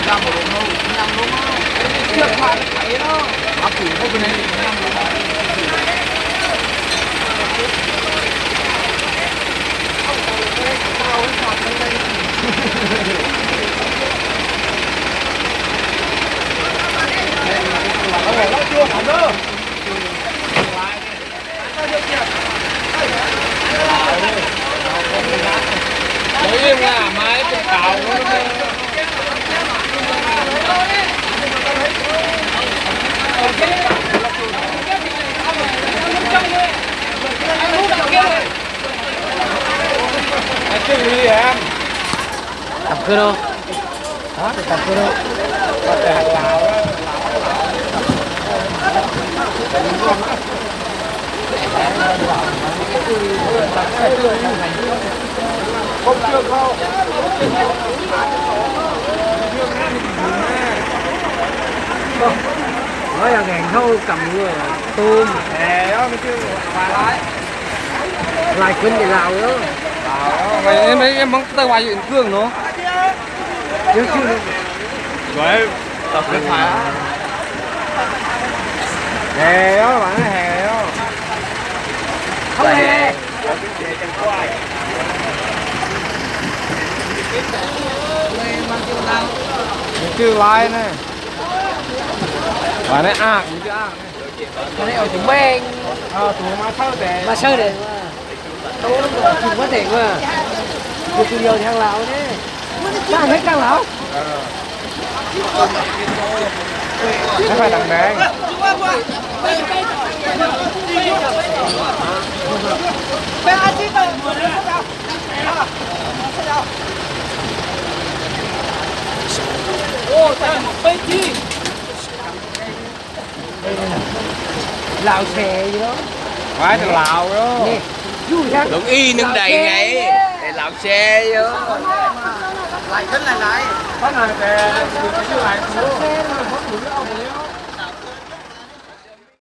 Tau kawg no. Tau kawg no. Nói là ngàn thâu cầm người tôm. Lai Quýnh thì Lào đó. Em, em, em món tơi hoài dưỡng cương nó. Dưỡng cương. Rồi, tập cái phải. Hè đó, bạn nói hè đó. Không hè. Mình chưa like nè. Bạn nói ạc, mình chưa ạc. Cái này ở chúng bên. Ờ, tụi mà sơ để. Mà sơ để mà. Tôi cũng có chịu có thể mà. Chịu từ nhiều thì hàng Lào đấy. Các anh thấy các Lào? Nó phải đằng đen. Ôi, tao một bên chứ. Lào xe gì đó. Phải là Lào đó. Nè, du chắc. Đúng y nương đẩy ngày. Để Lào xe vô. Lại thân lại lại. Có nào kìa, tôi chưa lại.